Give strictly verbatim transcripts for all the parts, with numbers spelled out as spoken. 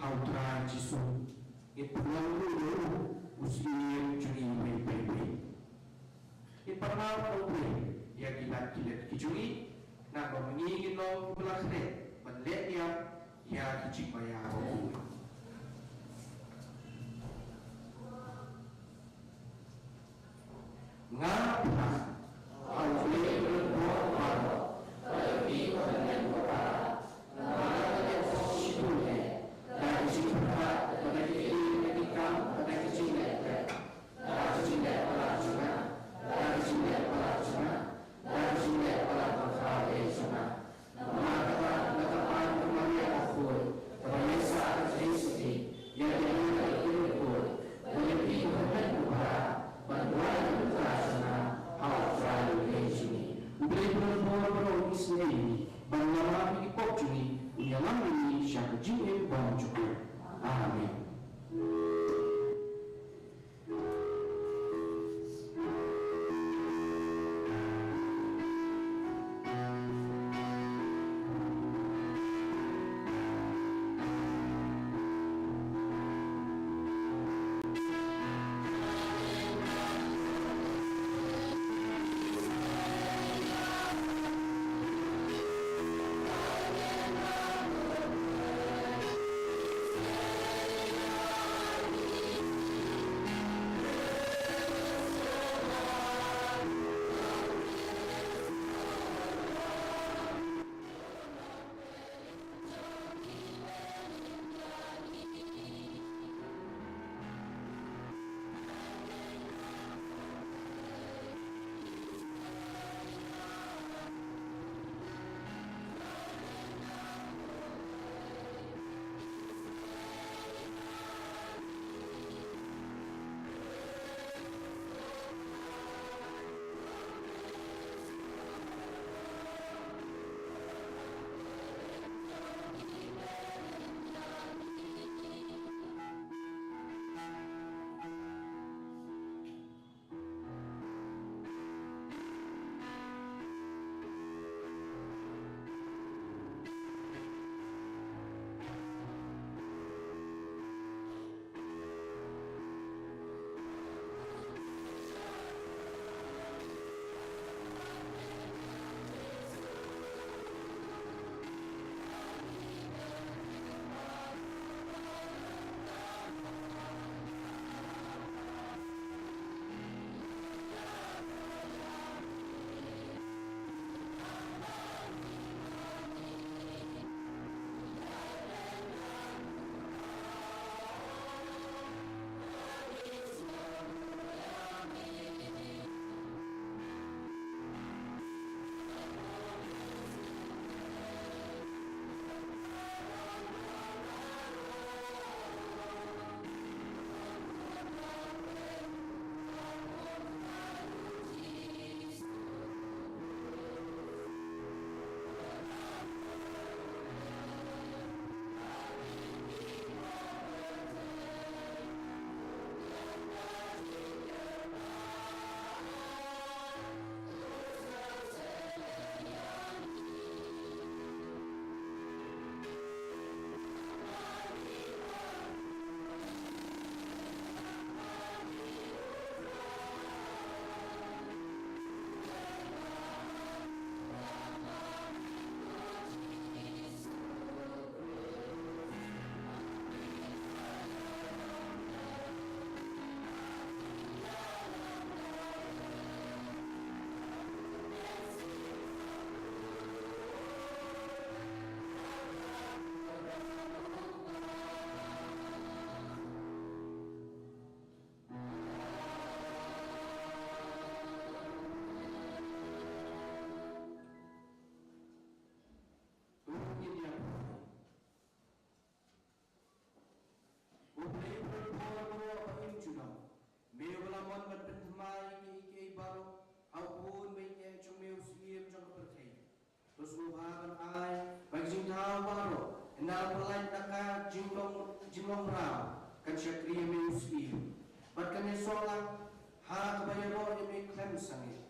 ha U Trai Jisu, ngin pynlong ruh ïa u u syiem jong ngi uwei pa uwei. Ngin pynpaw ruh ïa ki lad ki lem ki jong ngi, namar ba ma ngi ngin long kiba la khreh ban leh niam ïa ki jingmaïa baroh. Nga phah ha U Blei u lyngdoh baroh, ba la pynlong ïa u ba, namar ka dei ka shiphew leh, da ka jingpyrkhat, da ka jingïeit, da ki kam, da ki jingleh, da ka jingleh palat jong nga, da ka jingleh palat jong nga, da ka jingleh palat ba khraw eh jong nga. Namar kata, la ka pan ka Maria ka khuid, kaba ïaisah ka jingïeit, ïa ki hynmen ki khuid, bad ïa phi ki hynmen ki para, ban duwai ïa U Trai jong nga ha U Trai U Blei jong ngi. U Blei u don bor baroh u isynei ïa ngi, ban ïalam ïa ki pop jong ngi, un ïalam ïa ngi sha ka jingim bym jukut. Amen. U Blei u don bor baroh ba im junom. Me uba la mon ban pynthymmai ïa kiei kiei baroh ha u khun baieit jong me u syiem jong ka pyrthei. To sngewbha ban ai ba ki jingthaw baroh, ynda la pyllait na ka jinglong, jinglong mraw, kan shakri ïa me u syiem. Bad kan ïasnoh lang ha kaba ïaroh ïa me khlem sangeh.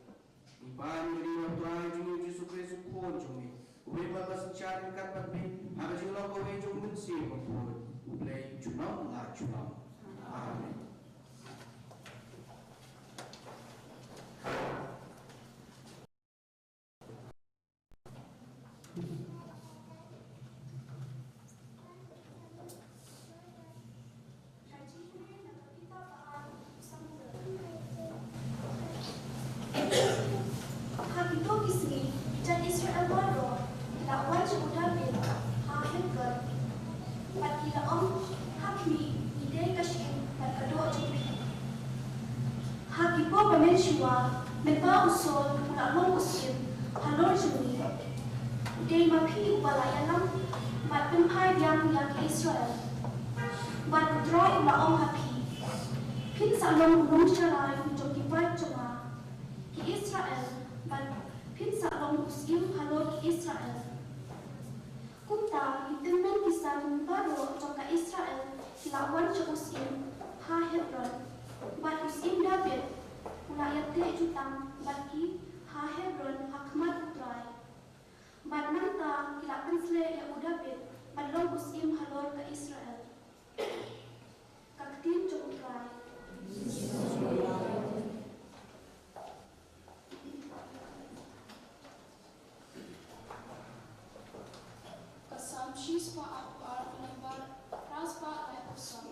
Ngi pan ïa ka ri U Trai jong ngi U Jisu Khrist U Khun jong me, uwei pat ba synshar ryngkat bad me ha ka jinglong kawei jong U Mynsiem Bakhuid, U Blei. Junom. Amen. Ha kito ki sngi, ki jan Israel baroh ki la wan sha u Dabid ha Hebron, bad ki la ong ha khmih, ngi dei ka shyieng bad ka doh jong phi. Ha ki por ba mynshuwa, mynba u Saul u la long u syiem halor jong ngi, u dei ma phi uba la ïalam bad pynphai biang ïa ki Israel. Bad U Trai u la ong ha phi, phin sa long u nongsharai jong ki paid jong nga ki Israel, bad phin sa long u syiem halor ki Israel. Kumta ki tymmen ki san baroh jong ka Israel ki la wan sha u syiem ha Hebron, bad u syiem Dabid u la ïateh jutang bad ki ha Hebron ha khmat U Trai. Bad nangta ki la pynsleh ïa u Dabid ban long u syiem halor ka Israel. Ka ktien jong U Trai. Ka Salm shispah arphew ar, ka nombar phraspah laiphew san.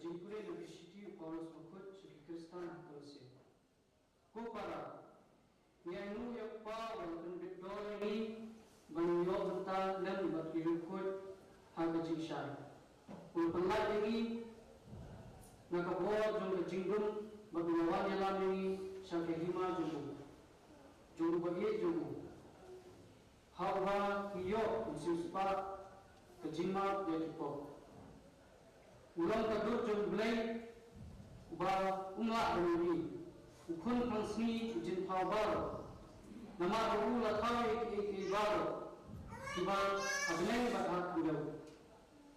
Jingpule na ki shithi u Paulus bakhuid sha ki Khristan ha Kolosse. Ko para, ngi ainguh ïa u Kpa uba la pynbeit dor ïa ngi ba ngin ïoh bynta lem bad ki riewkhuid ha ka jingshai. U la pynlait ïa ngi na ka bor jong ka jingdum bad u la wan ïalam ïa ngi sha ka hima jong u, jong u baieit jong u. Ha uba ngi ïoh ban siewspah ka jingmap ïa ki pop. U long ka dur jong U Blei uba um lah ban ïohi, u khun phangsngi u jingthaw baroh. Namar ba u la thaw ïa kiei kiei baroh kiba ha bneng bad ha khyndew,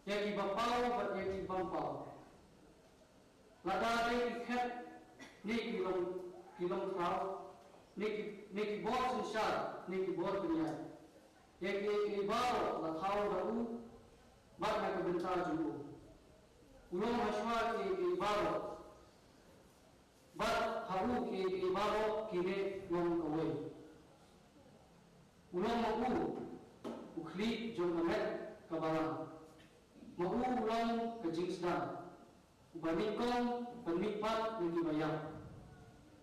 ïa kiba paw bad ïa ki bym paw. Lada dei ki khet ne ki long, ki long khraw, ne ki, ne ki bor synshar ne ki bor pynïaid, ïa kiei kiei baroh la thaw da u bad na ka bynta jong u. U long hashwa kiei kiei baroh, bad ha u kiei kiei baroh ki neh long kawei. U long ma u u khlieh jong ka met ka balang. Ma u u long ka jingsdang, uba nyngkong ban mihpat na kiba ïap,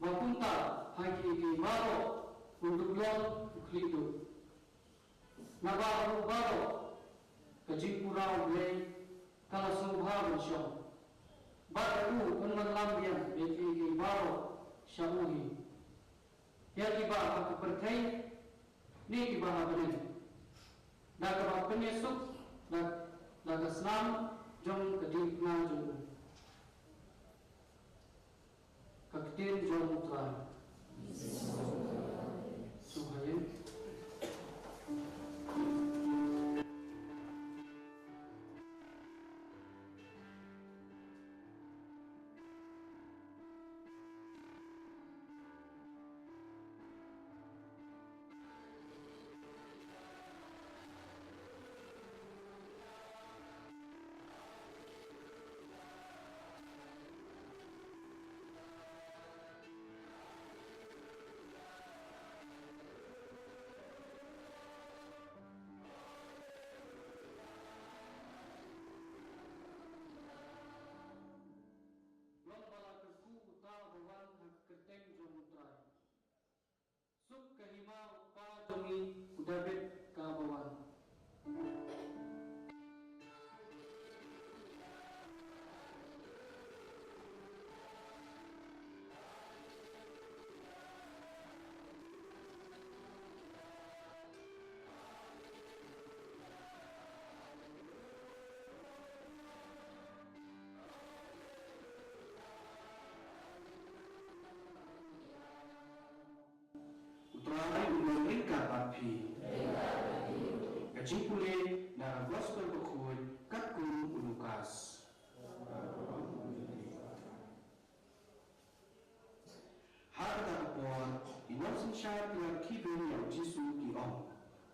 ba kumta ha kiei kiei baroh un dup long u khlieh duh. Naba ha u baroh ka jingpura U Blei ka la sngewbha ban shong, bad u un wanlam biang ïa kiei kiei baroh sha u hi, ïa kiba ha ka pyrthei ne kiba ha bneng, da kaba pynïasuk da, da ka snam jong ka diengphna jong u. Ka ktien jong U Trai. Sngewbha ïa. Long ba la kyrkhu uta uba wan ha ka kyrteng jong U Trai. Suk ka hima u kpa jong ngi u Dabid kaba wan. U Trai un don ryngkat bad phi. Ka jingpule na ka Gospel bakhuid katkum u Lukas. Ha kata ka por, ki nongsynshar ki la khie beiñ ïa u Jisu, ki ong,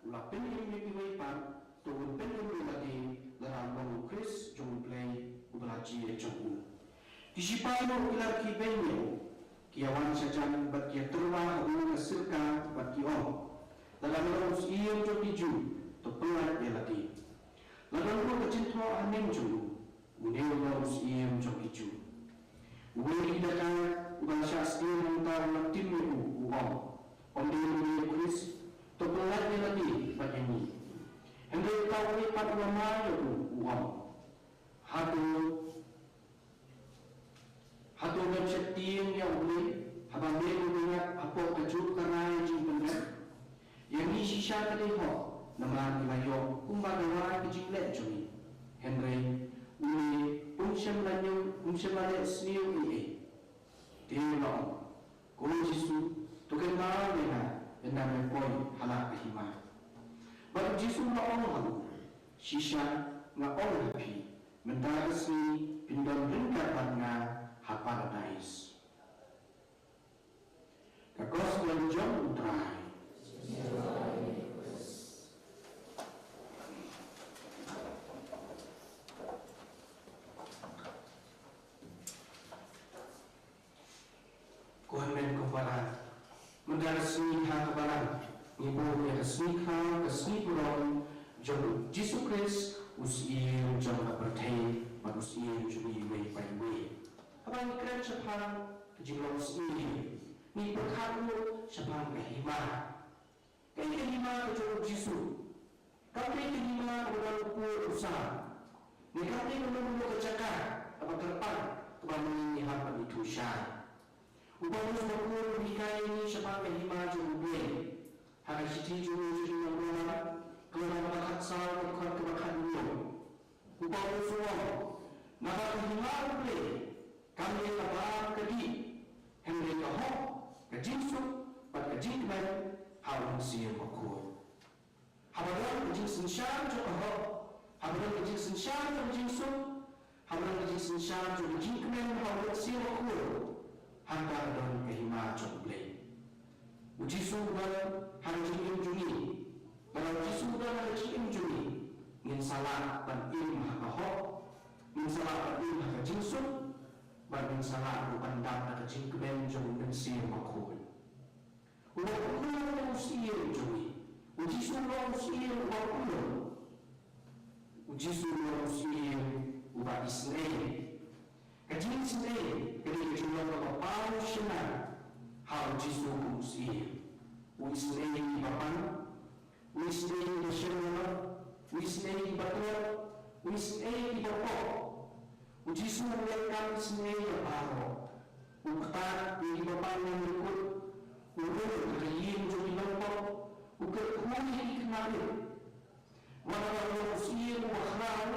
u la pynim ïa kiwei pat, to un pynim ïa lade lada u long u Khrist jong u Blei uba la jia jong u. Ki shipai ruh ki la khie beiñ ïa u, ki ïawan shajan bad ki ïatyrwa ha u ka sirka bad ki ong, lada me long u syiem jong ki Jiw, to pyllait ïa lade. La don ruh ka jingthoh ha ning jong u, une u long u syiem jong ki Jiw. Uwei na ki dakaid uba la shah sdien hangta u la tim ïa u, u ong, ym dei me u Khrist, to pyllait ïa lade bad ïa ngi. Hynrei uta uwei pat u la mad ïa u, u ong, hato, hato ngam sheptieng ïa U Blei haba me u bynrap hapoh kajuh ka rai jingpynrem? Ïa ngi shisha ka dei hok, namar ngi la ïoh kumba dawa ki jingleh jong ngi. Hynrei une um shym la ñiew, um shym la leh sniew ei ei. Te u la ong, ko Jisu, to kynmaw ïa nga ynda me poi ha la ka hima. Bad u Jisu u la ong ha u, shisha nga ong ha phi, mynta ka sngi phin don ryngkat bad nga ha Paradais. Ka Gospel jong U Trai. Ko hynmen ko para, mynta ka sngi ha ka balang ngi buh ïa ka sngi khraw, ka sngi burom jong u Jisu Khrist, u Syiem jong ka pyrthei. Bad u syiem jong ngi iwei pa iwei. Haba ngi kren shaphang ka jinglong syiem, ngi pyrkhat ruh shaphang ka hima. Kaei ka hima ka jong u Jisu? Kam dei ka hima kaba don u kur u sam, ne kam dei ka long ka jaka kaba kyrpang kaba ngi hap ban ithuh shai. U Paulus u hikai ïa ngi shaphang ka hima jong U Blei ha ka shithi jong u sha ki nong Rom, ka lynnong kaba khatsaw, ka dkhot kaba khathynñiew. U Paulus u ong, naba ka hima U Blei kam dei ka bam ka dih, hynrei ka hok, ka jingsuk bad ka jingkmen ha u Mynsiem Bakhuid. Haba don ka jingsynshar jong ka hok, haba don ka jingsynshar jong ka jingsuk, haba don ka jingsynshar jong ka jingkmen ha u Mynsiem Bakhuid, hangta ka don ka hima jong U Blei. U Jisu u don ha ka jingim jong ngi. Lada u Jisu u don ha ka jingim jong ngi, ngin sa lah ban im ha ka hok, ngin sa lah ban im ha ka jingsuk, bad ngin sa lah ruh ban dap da ka jingkmen jong u Mynsiem Bakhuid. U long u syiem jong ngi. U Jisu u long u syiem uba pura. U Jisu u long u syiem uba isynei. Ka jingisynei ka dei ka jinglong kaba paw shynna ha u Jisu kum u syiem. U isynei ïa kiba pang, u isynei ïa kiba shem ïa lok, u isynei ïa kiba tlot, u isynei ïa kiba pop. U Jisu u ïaid kam isynei ïa baroh. U ktah ïa kiba pang na lyngkut, u rung ha ka ïing jong ki nongpop, u kyrkhu ïa ki khynnah rit. Wat la u long u syiem uba khraw,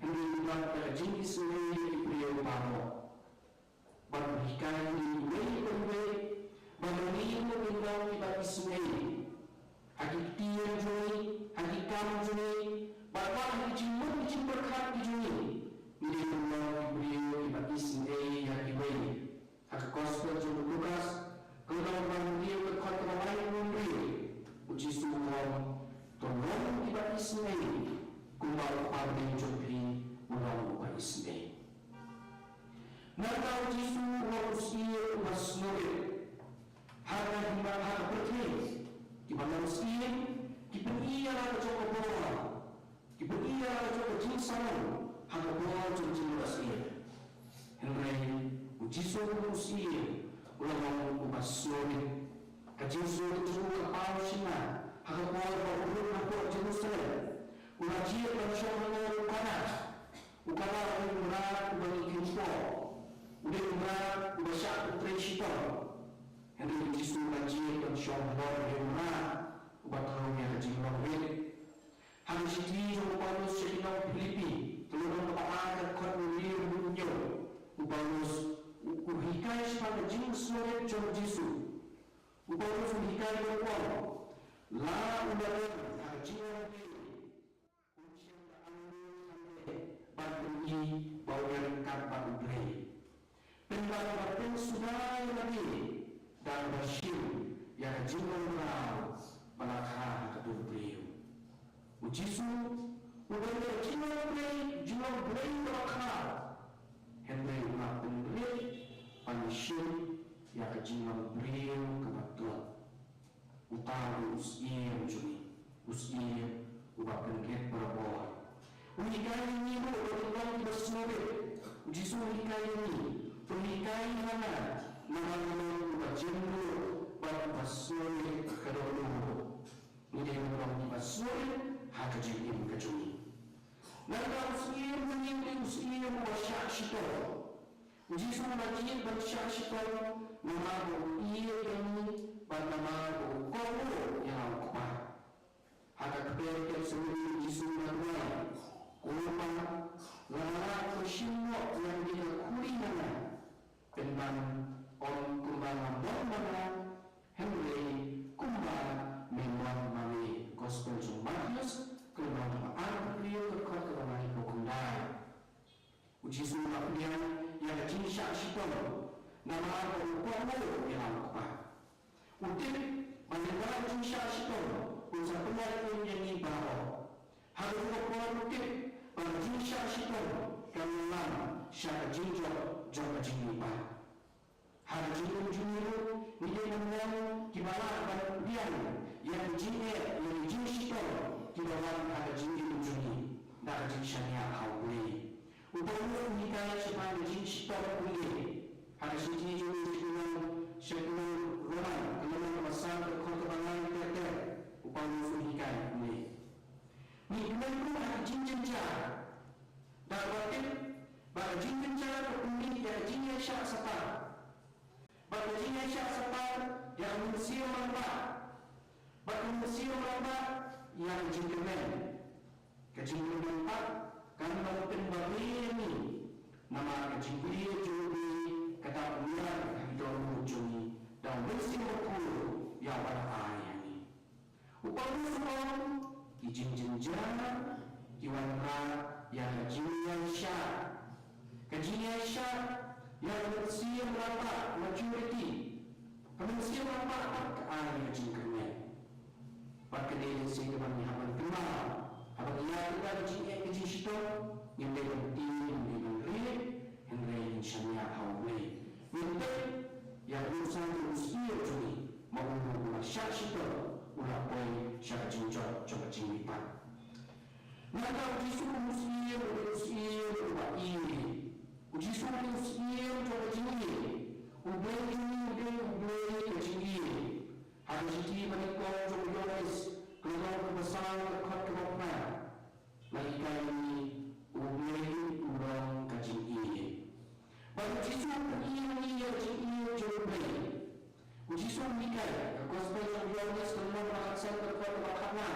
hynrei u dap da ka jingisynei ïa ki briew baroh. Bad u hikai ïa ngi iwei pa iwei ba ma ngi ruh ngin long kiba isynei. Ha ki ktien jong ngi, ha ki kam jong ngi, bad ha ki jingmut ki jingpyrkhat ki jong ngi, ngi dei ban long ki briew kiba isynei ïa kiwei. Ha ka Gospel jong u Lukas, ka lynnong ba hynriew, ka dkhot kaba laiphew hynriew, u Jisu u ong, to long kiba isynei, kumba u Kpa Blei jong phi u long uba isynei. Nangta u Jisu u long u syiem uba sngewrit. Ha ka hima, ha ka pyrthei, kiba long syiem ki pyni ïa la ka jong ka bor, ki pyni ïa la ka jong ka jingsamon ha ka bor jong ka jingmut syiem. Hynrei u Jisu u long u syiem uba long uba sngewrit. Ka jingsngewrit jong u ka paw shynna ha ka por ba u rit hapoh Jerusalem. U la jied ban shong halor u Kana. U Kana u dei u mrad uba ngi kheiñ por. U dei u mrad uba shah pyntrei shitom. Hynrei u Jisu u la jied ban shong halor u dei u mrad uba thrang ïa ka jinglong rit. Ha ka shithi jong u Paulus sha ki nong Philippi, ka lynnong kaba ar, ka dkhot hynriew haduh hynñiew, u Paulus u, u hikai shaphang ka jingsngewrit jong u Jisu. U Paulus u hikai, u ong, la u la don ha ka jinglong Blei, um shym la angnud hangne ban pyni ba u ïaryngkat bad U Blei. Pynban ba pynsuda ïa lade da kaba shim ïa ka jinglong khraw ba la kha ha ka dur briew. U Jisu u don ïa ka jinglong Blei, jinglong Blei kaba khraw. Hynrei u la pynrit ban shim ïa ka jinglong briew kaba tlot. Uta u dei u syiem jong ngi, u syiem uba pynrit barabor. U hikai ïa ngi ruh ba ngin long kiba sngewrit. U Jisu u hikai ïa ngi, to hikai ha nga, namar nga long uba jem ruh bad uba sngewrit ka dohnud. Ngi dei ban long kiba sngewrit ha ka jingim ka jong ngi. Nangta u syiem jong ngi u dei u syiem uba shah shitom. U Jisu u la jied ban shah shitom namar ba u ïeit ïa ngi bad namar ba u kohnguh ïa la u Kpa. Ha ka kper Gethsemane u Jisu u la duwai, ko Kpa, lada lah to shim noh ïa kane ka khuri na nga. Pynban ym kumba nga mon ma nga, hynrei kumba me mon ma me. Gospel jong u Mathaios, ka lynnong kaba arphew hynriew, ka dkhot kaba laiphew khyndai. U Jisu u la pdiang ïa ka jingshah shitom namar ba u kohnguh ïa la u Kpa. U tip ba lada ka jingshah shitom un sa pynïaid ïa ngi baroh. Ha kajuh ka por u tip ba ka jingshah shitom kan ïalam sha ka jingjop jong ka jingmihpat. Ha ka jingim jong ngi ruh ngi dei ban long kiba lah ban pdiang ïa ka jingeh, ïa ka jingshitom kiba wan ha ka jingim jong ngi da ka jingshaniah ha U Blei. U Paulus u hikai shaphang ka jingshitom kumne. Ha ka shithi jong u sha ki nong, sha ki nong Roman, ka lynnong kaba san, ka dkhot kaba lai ter ter. U Paulus u hikai kumne. Ngi kmen ruh ha ka jingjynjar. Da kaba tip ba ka jingjynjar ka pynmih ïa ka jingïaishah sapat. Bad ka jingïaishah sapat ïa ka mynsiem rangbah. Bad ka mynsiem rangbah ïa ka jingkyrmen. Ka jingkyrmen pat kan long pynbabe ïa ngi. Namar ka jingkylli jong U Blei ka dap ïa ka dohnud jong ngi da U Mynsiem Bakhuid ïa uba la ai ïa ngi. U Paulus u ong ki jingjynjar ki wanrah ïa ka jingïaishah. Ka jingïaishah ïa ka mynsiem rangbah, maturity. Ka mynsiem rangbah pat ka ai ïa ka jingkyrmen. Bad ka dei lehse kaba ngi hap ban kynmaw haba ngi ïaid da ka jingeh ka jingshitom, ngim dei ban tieng, ngim dei ban rieh, hynrei ngin shaniah ha U Blei. Ngin peit ïa ka nuksa jong u syiem jong ngi, ma u ruh u la shah shitom, u la poi sha ka jingjot jong ka jingmihpat. Nangta u Jisu u syiem, u dei u syiem uba ïeit. U Jisu u dei u syiem jong ka jingïeit. U Blei jong ngi u dei U Blei ka jingïeit. Ha ka shithi banyngkong jong u Ïoannis, ka lynnong kaba saw, ka dkhot kaba phra. La hikai ïa ngi, U Blei u long ka jingïeit. Bad u Jisu u pyni ïa ngi ïa ka jingïeit jong U Blei. U Jisu u hikai, ka Gospel jong u Ïoannis, ka lynnong kaba khatsan, ka dkhot kaba khatlai.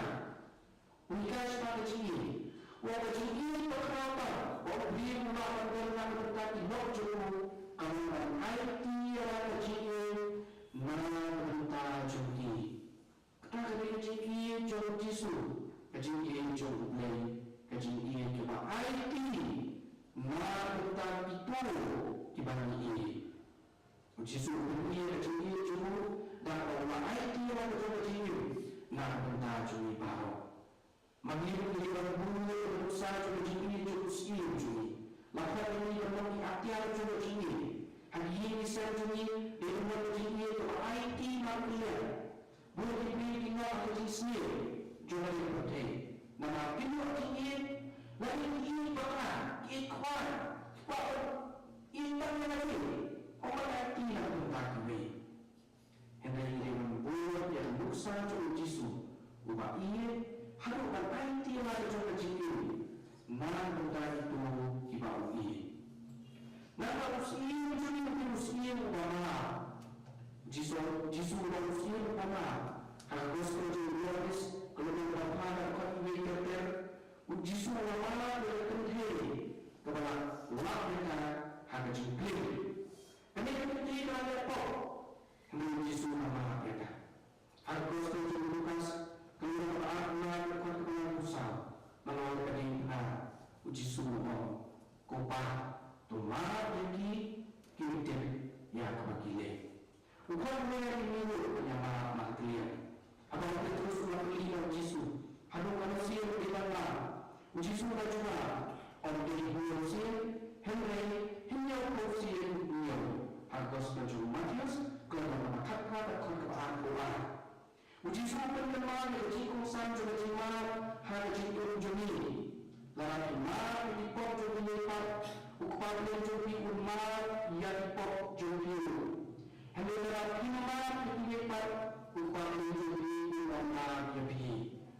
U hikai shaphang ka jingïeit. U ong ka jingïeit bakhraw ba U Blei u la ban don na ka bynta ki lok jong u, ka long ban aiti ïa la ka jingïeit na ka bynta jong ki. Kata ka dei ka jingïeit jong u Jisu, ka jingïeit jong U Blei, ka jingïeit kaba aiti na ka bynta kito kiba ngi ïeit. U Jisu u pyni ïa ka jingïeit jong u da kaba u la aiti ïa la ka jong ka jingim na ka bynta jong ngi baroh. Ma ngi ruh ngi dei ban buh ïa ka nuksa jong ka jingïeit jong u syiem jong ngi. La khot ïa ngi ban long ki atiar jong ka jingïeit. Ha ki ïing ki sem jong ngi, dei ban long ka jingïeit kaba aiti markylliang. Bun ki briew ki ïoh ka jingsngew jong ka jingpyrthei. Namar ki ïoh jingïeit, lada ki ïeit bakla, ki ïeit khwan, ki kwah ban ïeit tang ïa lade, ym ban aiti na ka bynta kiwei. Hynrei ngi dei ban buh ïa ka nuksa jong u Jisu uba ïeit, haduh ban aiti ïa la ka jong ka jingim na ka bynta kito kiba u ïeit. Nangta u syiem jong ngi u dei u syiem uba map. Jisu, Jisu u long u syiem uba map. Ha ka Gospel jong u Ïoannis, ka lynnong kaba phra, ka dkhot kaba wei ter ter, u Jisu u la map ïa ka kynthei kaba la lap ïa ka ha ka jingklim. Kane ka kynthei ka la leh pop, hynrei u Jisu u la map ïa ka. Ha ka Gospel jong u Lukas, ka lynnong kaba arphew lai, ka dkhot kaba laiphew saw, nalor ka diengphna, u Jisu u ong, ko Pa, to map ïa ki, ki tip ïa kaba ki leh. U khun u ïa ki map markylliang. Haba u Petrus u la kylli ïa u Jisu, haduh katno sien u dei ban map? U Jisu u la jubab, ym dei hynñiew sien, hynrei hynñiewphew sien hynñiew. Ha ka Gospel jong u Mathaios, ka lynnong kaba khatphra, ka dkhot kaba arphew ar. U Jisu u pynkynmaw ïa ka jingkongsan jong ka jingmap ha ka jingim jong ngi. Lada phi map ïa ki pop jong phi pat, u Kpa blei jong phi un map ïa ki pop jong phi ruh. Hynrei lada phim map ïa kiwei pat, u Kpa blei jong phi un ym map ïa phi.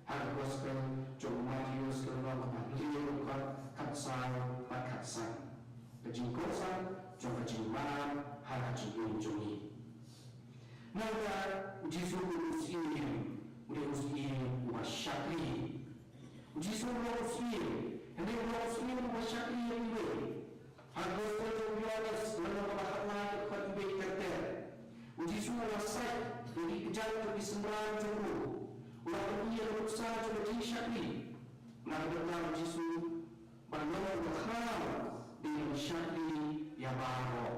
Ha ka Gospel jong u Mathaios, ka lynnong kaba hynriew, ka dkhot khatsaw bad khatsan. Ka jingkongsan jong ka jingmap ha ka jingim jong ngi. Nangta u Jisu u dei u syiem, u dei u syiem uba shakri. U Jisu u long u syiem, hynrei u long u syiem uba shakri ïa kiwei. Ha ka Gospel jong u Ïoannis, lynnong kaba khatlai, ka dkhot kaba wei ter ter. U Jisu u la sait ïa ki kjat jong ki synran jong u. U la pyni ïa ka nuksa jong ka jingshakri. Na ka bynta u Jisu ban long uba khraw, dei ban shakri ïa baroh.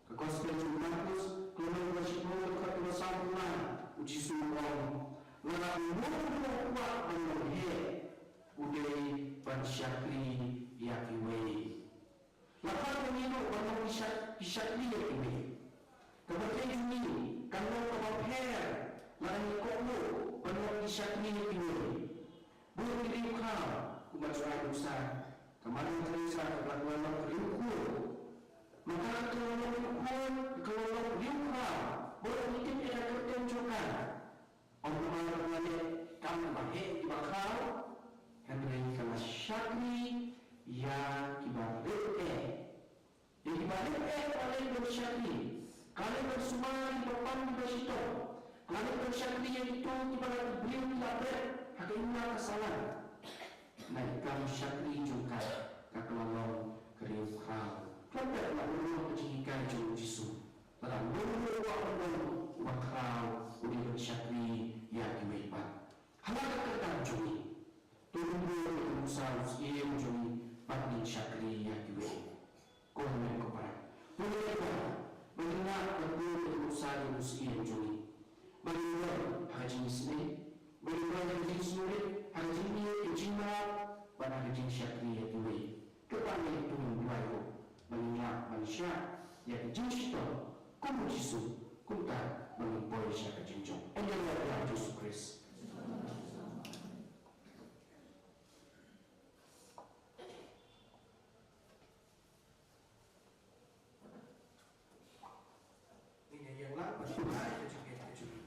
Ka Gospel jong u Markus, ka lynnong kaba shiphew, ka dkhot kaba sawphew lai, u Jisu u ong, lada uno uno u kwah ban long head, u dei ban shakri ïa kiwei. La khot ïa ngi ruh ban long ki shak-, ki shakri ïa kiwei. Ka pyrthei jong ngi kan long kaba pher lada ngi kohnguh ban long ki shakri ïa kiwei. Bun ki riewkhlaw, kumba ju ai nuksa, Ka Mother Teresa ka la long riewkhuid. Ma ka ka long riewkhuid, ka long riewkhraw. Bad ngi tip ïa ka kyrteng jong ka. Ym namar ba ka leh kam ba heh kiba khraw, hynrei ka la shakri ïa kiba rit eh. Ïa kiba rit eh ka la leit ban shakri. Ka la leit ban sumar ïa kiba pang kiba shitom. Ka la leit ban shakri ïa kito kiba la, ki briew ki la bret ha ka imlang ka sahlang. Na ka kam shakri jong ka, ka la long ka riewkhraw. Khlem pep la long ka jinghikai jong u Jisu. Lada u Jisu u la long uba khraw, u dei ban shakri ïa kiwei pat. Ha la ka kyrdan jong ngi, to ngin buh ïa u Jisu u syiem jong ngi bad ngin shakri ïa kiwei. Ko hynmen ko para, to ngin buh, ba ngin lah ban buh ïa u Jisu u syiem jong ngi. Ba ngin don ha ka jingisynei, ba ngin don ha ka jingsngewrit, ha ka jingïeit, ka jingmap, bad ha ka jingshakri ïa kiwei. Kyrpad ïa u, to ngin duwai ruh ba ngin lah ban shah ïa ka jingshitom kum u Jisu, kumta ba ngin poi sha ka jingjop. Ïa u Jisu Khrist. Ngin ïa ïeng lang ban pynlait ka jingngeit ka jong ngi.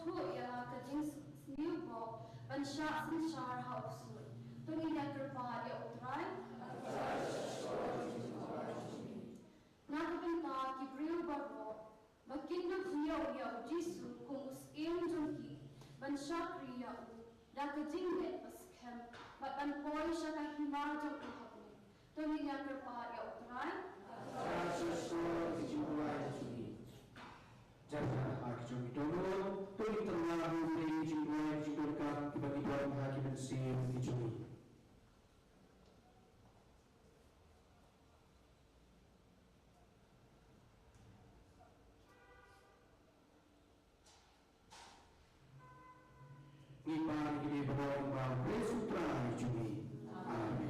Thuh ïa la ka jingsniew bok ban shah synshar ha u ksuid. To ngin ïa kyrpad ïa U Trai. Na ka bynta ki briew baroh ba kin ïoh ïa U Jisu kum u Syiem jong ki, ban shakri ïa u da ka jingngeit ba skhem bad ban poi sha ka hima jong u hapdeng. To ngin ïa kyrpad ïa U Trai. Jar sha ki jingduwai jong ngi. Jar sha ki jong ngi. To ngin tyrwa ha U Blei ki jingduwai jingdonkam kiba ngi don ha ki mynsiem ki jong ngi. Ngi pan ïa kine baroh kumba U Blei U Trai jong ngi. Amen.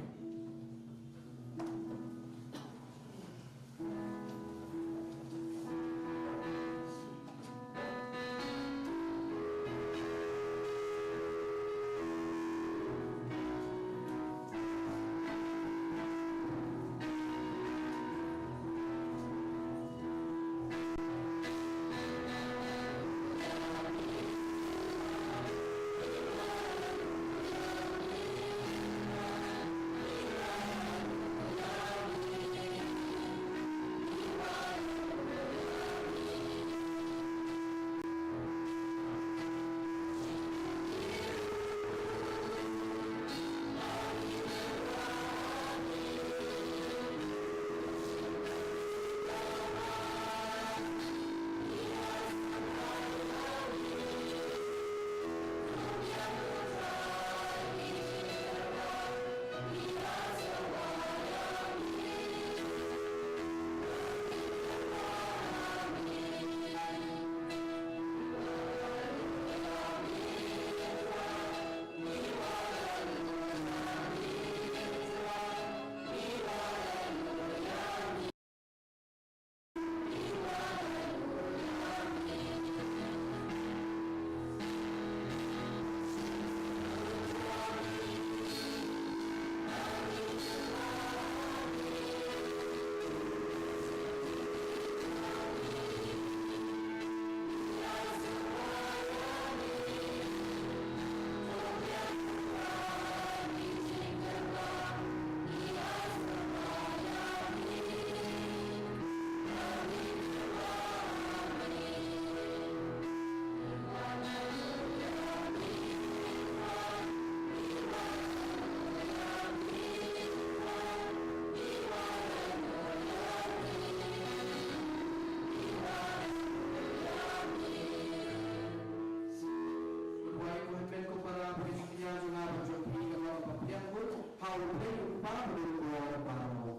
Duwai ko hynmen ko para, ba ka jingkñia jong nga bad jong phi kan long ba pdiang bun ha U Blei U Kpa badonbor baroh.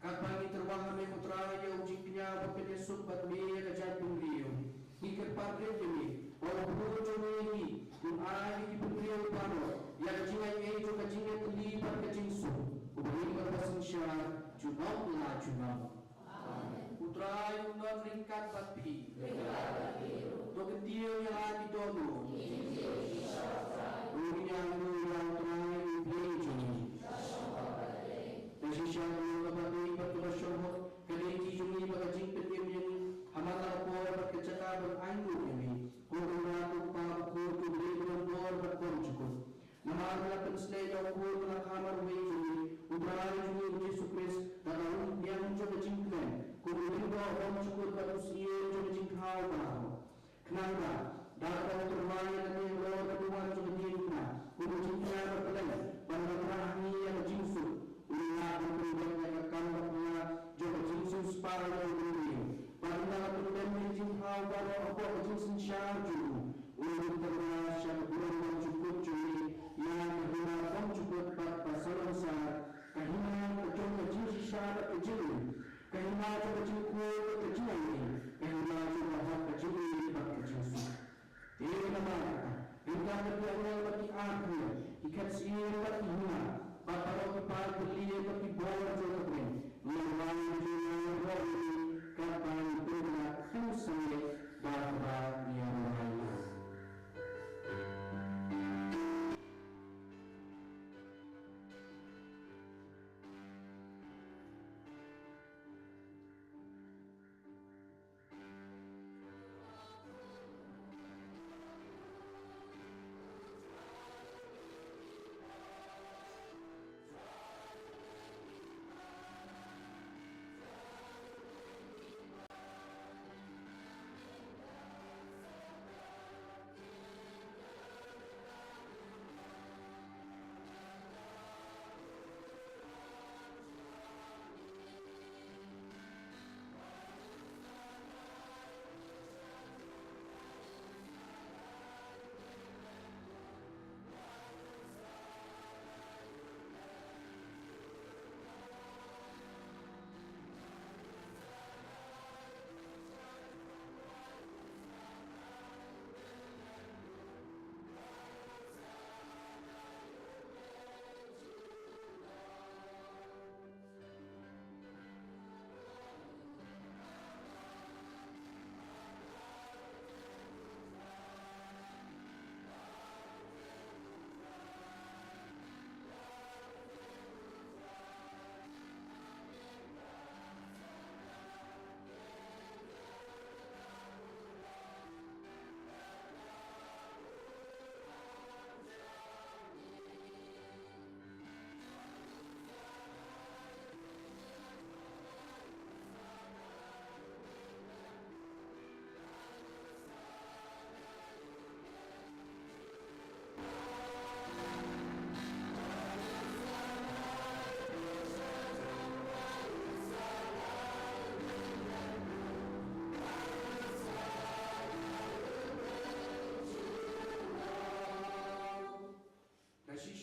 Katba ngi tyrwa ha me ko Trai ïa u jingkñia ba pynïasuk bad me ïa ka jaitbynriew, ngi kyrpad rit ïa me ba u briew jong me hi un ai ïa ki briew baroh ïa ka jingaiei jong ka jingïatylli bad ka jingsuk, uba im bad uba synshar junom la junom. U Trai un don ryngkat bad phi. To kyntiew ïa la ki dohnud. To ngin ïa kynduh ïa U Trai U Blei jong ngi. Ka shisha ka long kaba dei bad kaba shyrkhei ka dei ki jong ngi bad ka jingpynim ïa ngi ha man la ka por bad ka jaka ban ainguh ïa me, ko Trai, ko Kpa bakhuid, ko Blei badonbor bad bymjukut. Namar ba la pynsleh ïa u Khun ba la kha marwei jong ngi, U Trai jong ngi U Jisu Khrist, da ka umphniang jong ka jingkmen, kum u Lyngdoh bymjukut bad u Syiem jong ka jingthaw baroh. Khnang ba da kaba u tyrwa ïa kane halor ka duwan jong ka diengphna, kum ka jingkñia ba pynlong ban wanrah ha ngi ïa ka jingsuk, u la pynbeit ïa ka kam ba phylla jong ka jingsiewspah ïa u briew, bad ynda la pyndem ïa ka jingthaw baroh hapoh ka jingsynshar jong u, u la tyrwa sha ka burom bymjukut jong ngi, ïa ka hima bymjukut bad ba salonsar, ka hima ka jong ka jingshisha bad ka jingim, ka hima jong ka jingkhuid bad ka jingaiei, ka hima jong ka hok, ka jingïeit bad ka jingsuk. Te namar kata, ryngkat bad ki angel bad ki archangel, ki khetsyiem bad ki hima, bad baroh ki paid byllieh bad ki bor jong ka pdeng, ngi rwai ïa ki jingïaroh ïa ngi, katba ngi pynkylla khyndiat sangeh da kaba ngi ïaroh ïa ngi.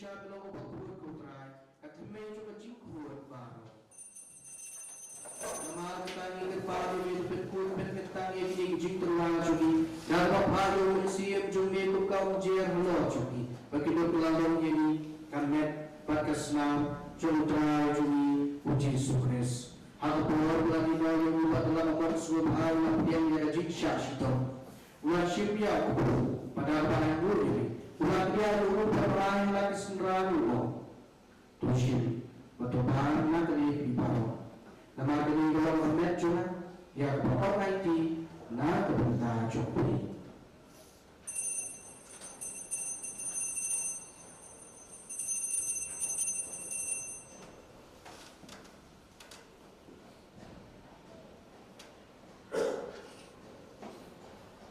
Ka long kaba khuid ko Trai, ka thymmei jong ka jingkhuid baroh. Namar kata ngi kyrpad ïa me, to pynkhuid pynkyntang ïa kine ki jingtyrwa jong ngi da kaba phah ïa u Mynsiem jong me kum ka umjer halor jong ngi, ba kin ïoh kylla long ïa ngi ka met bad ka snam jong u Trai jong ngi u Jisu Khrist. Ha ka por ba la dina ïa u, bad la ka mon sngewbha, u la pdiang ïa ka jingshah shitom. U la shim ïa u kpu, bad da kaba ainguh ïa me, u la kdiah ïa u, bad u la ai ha la ki synran, u ong: To shim, bad to bam na kane phi baroh. Namar kane ka long ka met jong nga, ïa kaba ong aiti na ka bynta jong phi.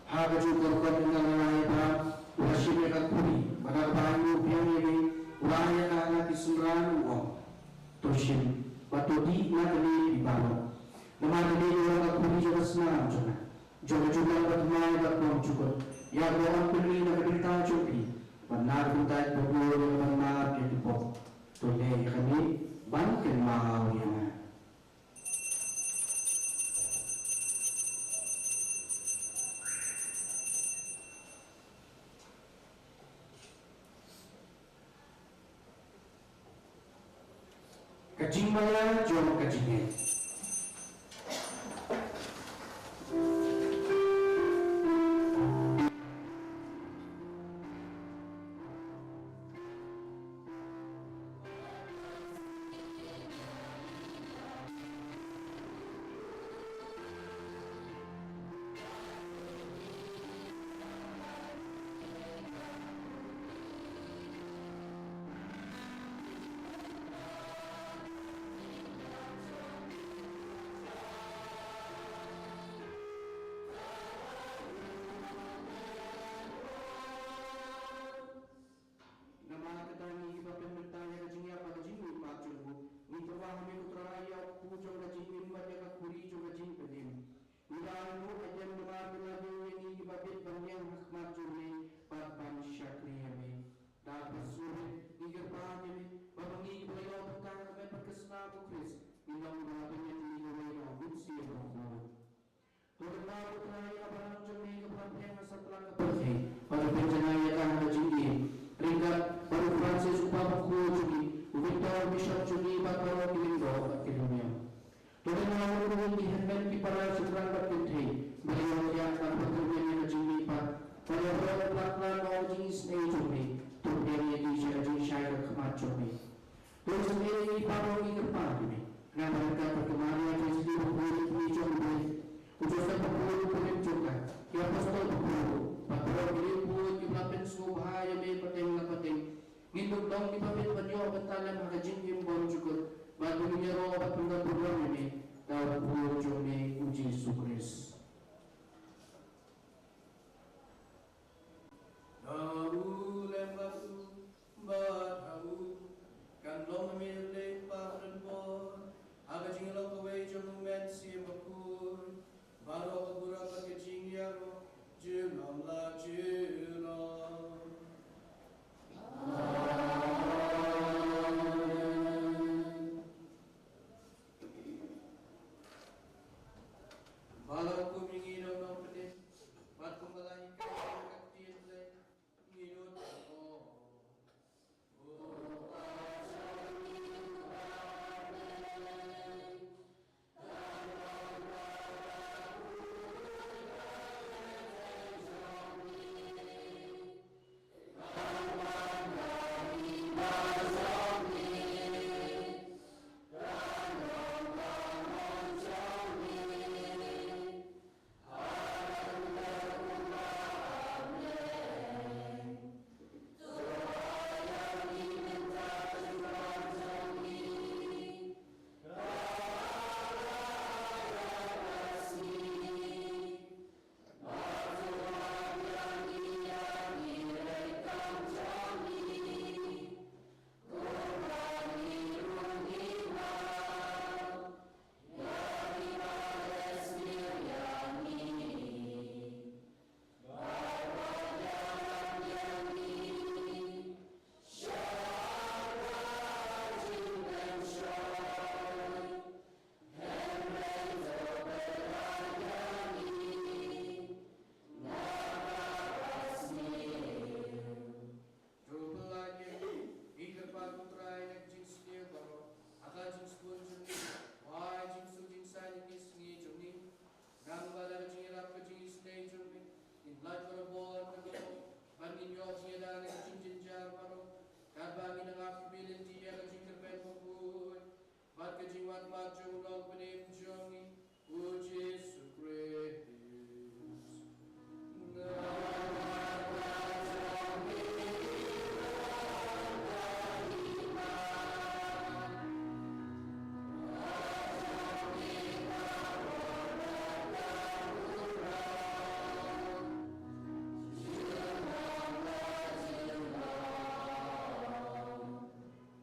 Ha kajuh ka rukom, ynda la ai bam, u la shim ïa ka khuri, bad da kaba ainguh biang ïa me, u la ai ïa ka ha la ki synran, u ong: To shim, bad to dih na kane phi baroh. Namar kane ka long ka khuri jong ka snam jong nga, jong ka jingwan bathymmai bad bymjukut, ïa kaba wan kylli na ka bynta jong phi, bad na ka bynta jong phi, ïa kaban map ïa ki pop. To leh ïa kane ban kynmaw ïa nga. Ka jingmaïa jong ka jingngeit. Namar kata ngi kiba pynbynta ïa ka jingïap bad ka jingmihpat jong u, ngi tyrwa ha me ko Trai ïa u kpu jong ka jingim bad ïa ka khuri jong ka jingpynim. Ngi la ainguh aïom namar me la ïoh ïa ngi kiba bit ban ïeng ha khmat jong me bad ban shakri ïa me. Da kaba sngewrit ngi kyrpad ïa me ba ma ngi kiba la ïoh bynta ha ka met bad ka snam u Khrist, ngin long kiba la pynïaid lyngngoh ïa u Mynsiem Bakhuid. To kynmaw ko Trai ïa ka balang jong me kaba la pdiang ha satlak ka pyrthei, bad to pynjanai ïa ka ha ka jingim, ryngkat bad u Francis u Papa bakhuid jong ngi, u Victor u Bishop jong ngi, bad baroh ki lyngdoh bad ki rynïeng. To kynmaw ruh ïa ki hynmen ki para shynrang bad kynthei ba la ïoh thiah na ka bynta ka jingmihpat, ba la ïoh pynlong ïa ka jingisynei jong me. To pdiang ïa ki sha ka jingshai ha khmat jong me. To isynei ïa ngi baroh, ngi kyrpad ïa me, khnang ba ryngkat bad ka Maria Theisotti bakhuid, i jong u Blei, u Joseph bakhuid, u Philip jong ka, ki apostol bakhuid, bad baroh ki riewkhuid kiba la pynsngewbha ïa me pateng la pateng, ngin dup long kiba bit ban ïoh bynta lem ha ka jingim bymjukut, bad ba ngin ïaroh bad pyndon burom ïa me da u Khun jong me u Jisu Khrist. Da u lem bad u, bad ha u, kan long ha me ha leit bad ha donbor, ha ka jingïalong kawei jong u Mynsiem Bakhuid, baroh ka burom bad ka jingïaroh junom la junom. Amen. Baroh Mat jong u Nongpynim jong ngi, u Jisu Khrist.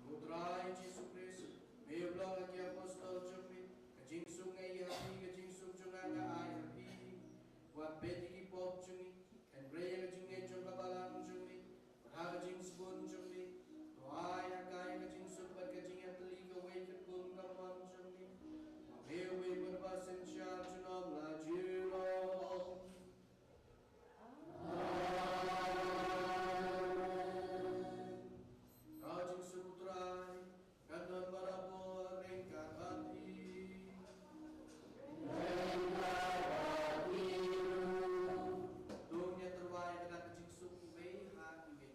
U Trai Jisu Khrist, me u la ong ha ki apostol jong me, ka jingsuk nga ai ha phi, ka jingsuk jong nga nga ai ha phi. Wat peit ïa ki pop jong ngi, hynrei ïa ka jingngeit jong ka balang jong me. Bad ha ka jingsbun jong me, to ai ha ka ïa ka jingsuk bad ka jingïatylli kawei ka kum ka mon jong me. Ma me uwei uba synshar junom la junom. Ka jingsuk U Trai kan don barabor ryngkat bad phi. Ryngkat bad phi ruh. To ngin ïa tyrwa ïa kane ka jingsuk iwei ha iwei.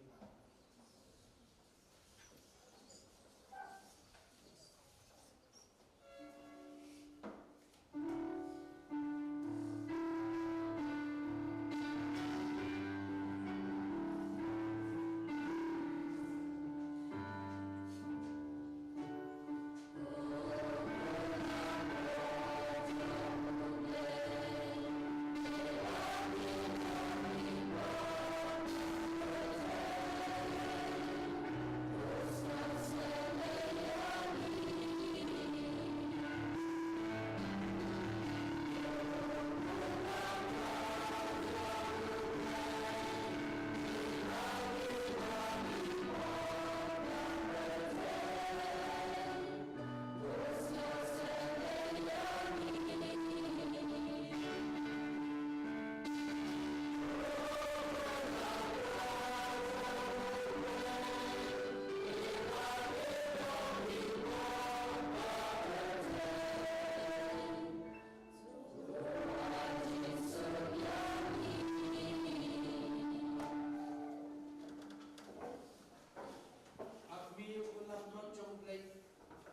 Ha khmih u Lamthot jong U Blei,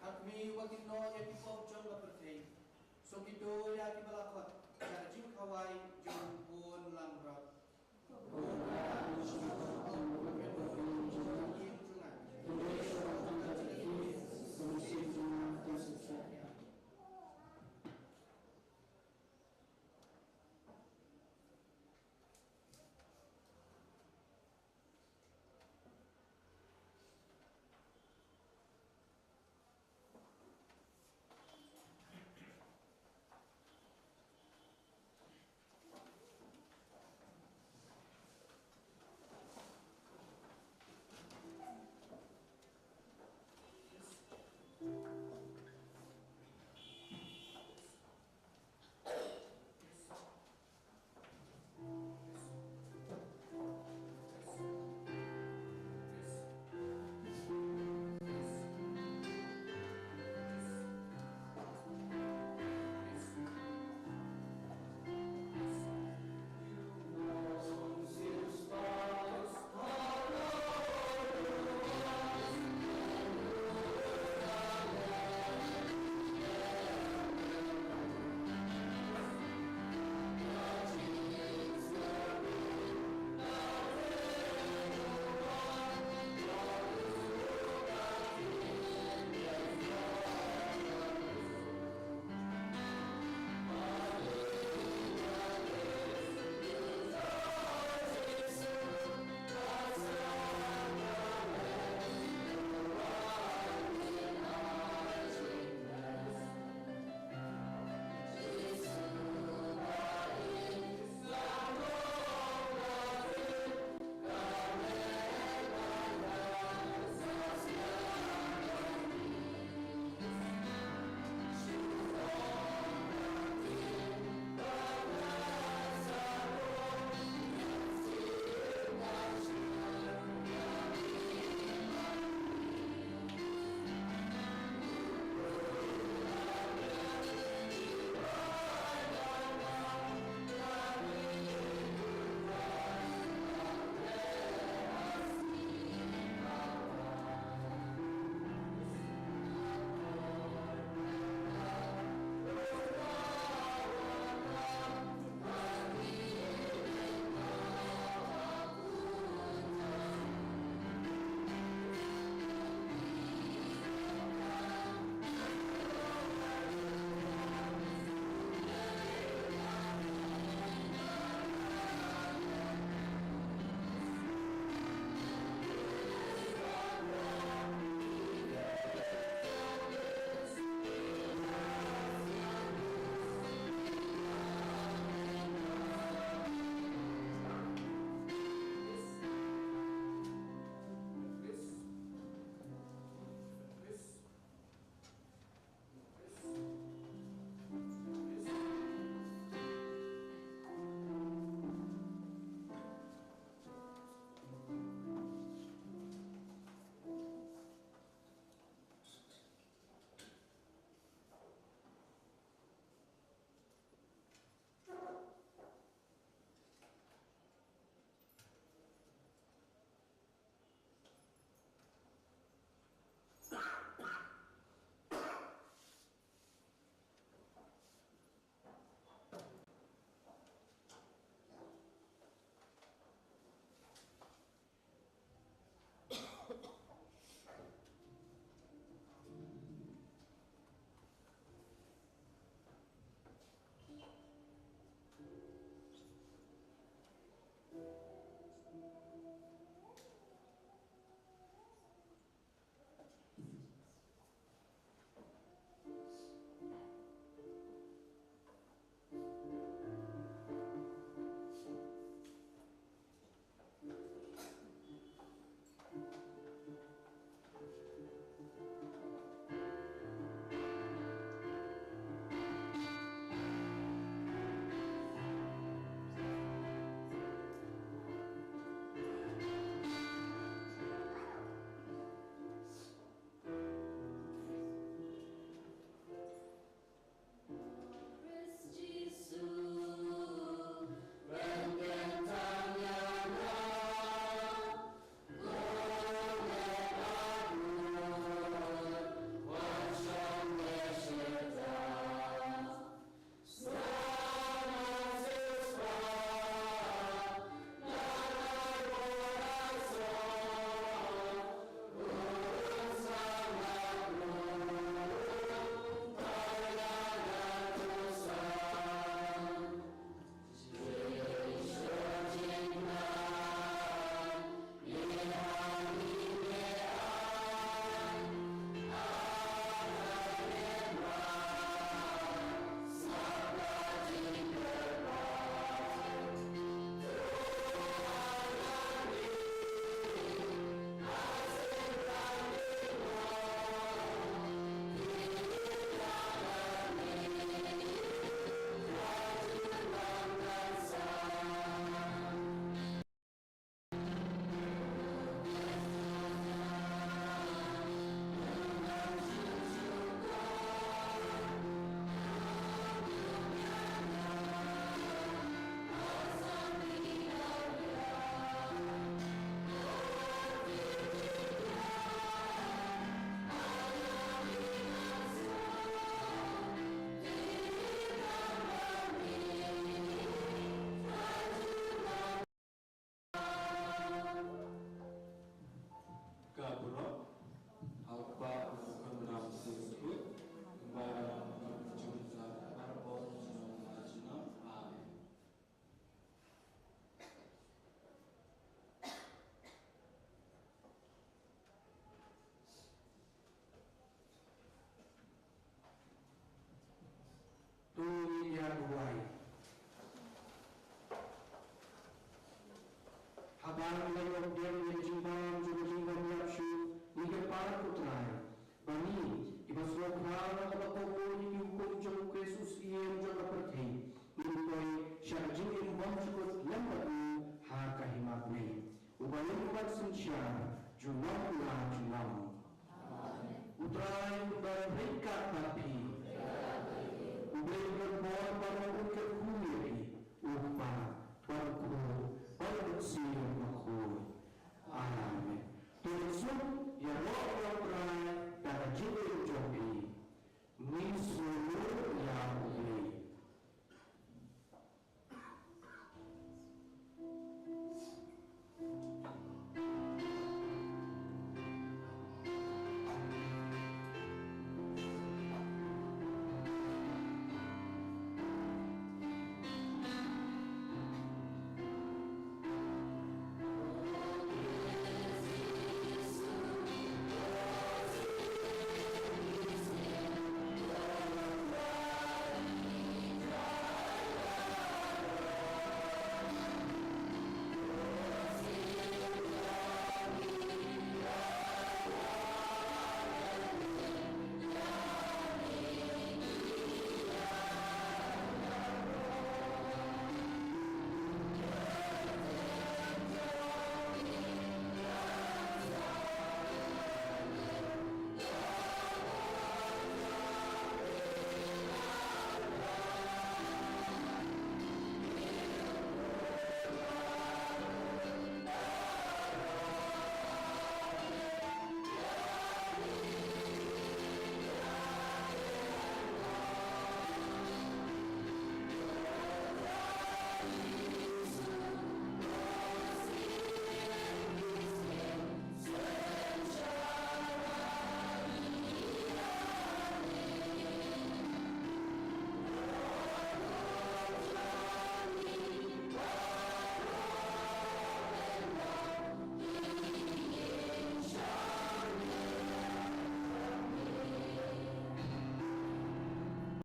ha khmih uba kynnoh ïa ki pop jong ka pyrthei. Sngewthuh ïa kiba la khot sha ka jingkhawai jong